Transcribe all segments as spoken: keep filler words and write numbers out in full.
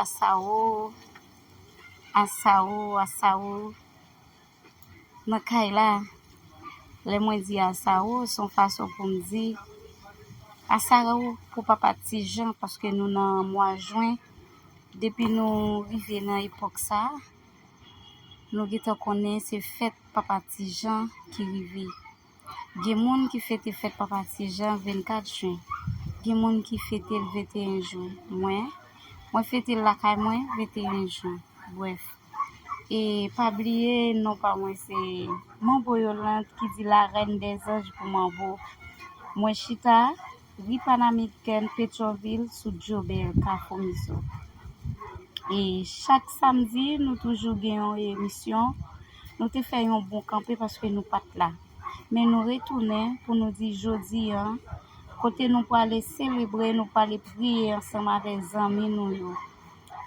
Asawo, asawo, asawo. Nan kay la, lè mwen di asawo, se yon fason pou m di asawo pou papa Ti Jan, paske nou nan mwa jen. Depi nou rive nan epòk sa a, nou gentan konnen se fèt papa Ti Jan ki rive. Gen moun ki fete fèt papa Ti Jan vennkat jen. Gen moun ki fete l venteyen jen. Mwen, mwen fete l lakay mwen venteyen jen. Brèf. E pa bliye, non pa mwen se Manbo Yolande ki di la reine des anges pou Manbo. Mwen chita ri Panamerican, Petyonvil, sou Jobel, Kafou Mizo. E chak samdi, nou toujou gen yon emisyon. Nou te fè yon bon kanpe paske nou pa t la. Men nou retounen pou nou di jodi a, kote nou prale selebre, nou prale priye ansanm avèk zanmi nou yo.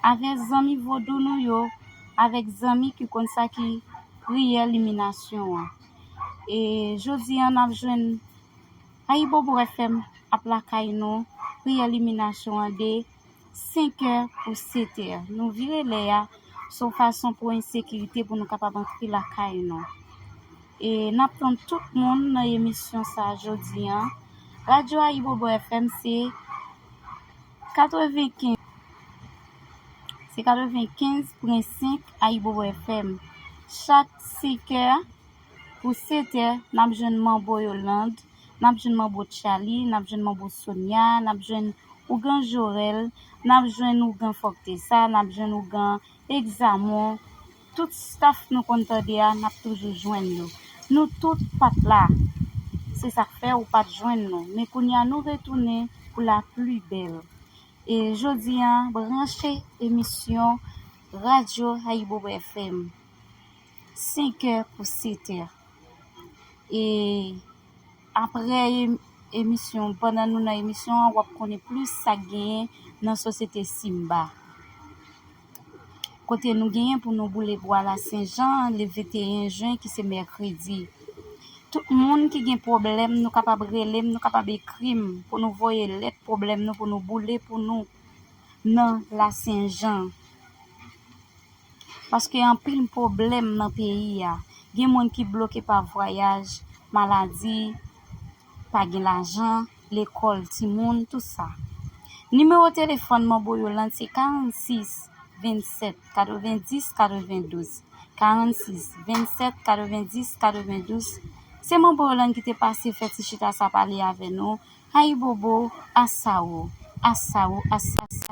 Avèk zanmi vodou nou yo, avèk zanmi ki konn sa ki priyè liminasyon an. E jodi a, n ap jwenn Ayibobo F M ap lakay nou, priyè liminasyon an de senkè pou setè. Nou vire lè a, se yon fason pou ensekirite pou nou kapab antre lakay nou. E n ap tann tout moun nan emisyon sa a jodi a. Radyo Ayibobo F M se katrevenkenz, se katrevenkenz pwen senk Ayibobo F M. Chak senkè pou setè, n ap jwenn Manbo Yolande, n ap jwenn Manbo Charlie, n ap jwenn Manbo Sonia, n ap jwenn Ougan Jorel, n ap jwenn Ougan Fòktesa, n ap jwenn Ougan Egzamon. Tout staff nou konn tande a, n ap toujou jwenn yo. Nou tout pa t la. Se sa k fè ou pa t jwenn nou. Men kounye a, nou retounen pou la pli bèl. E jodi a, branche emisyon Radyo Ayibobo F M. Senkè pou setè. E apre em-, emisyon, pandan nou nan emisyon an, w ap konnen plis sa k genyen nan sosyete Simba. Kote nou genyen pou nou boule bwa Lasenjan, le venteyen jen, ki se mèkredi. Tout moun ki gen pwoblèm, nou kapab rele m, nou kapab ekri m, pou nou voye lèt pwoblèm nou, pou nou boule pou nou nan Lasenjan. Paske anpil pwoblèm nan peyi a. Gen moun ki bloke pa vwayaj, maladi, pa gen lajan, lekòl timoun, tout sa. Nimewo telefòn Manbo Yolande se karannsis vennsèt katrevenndis katrevendouz. Karannsis vennsèt katrevenndis katrevendouz. Se Manbo Yolande ki te pase fè ti chita sa pale avè nou. Ayibobo, asawo, asawo, asawo.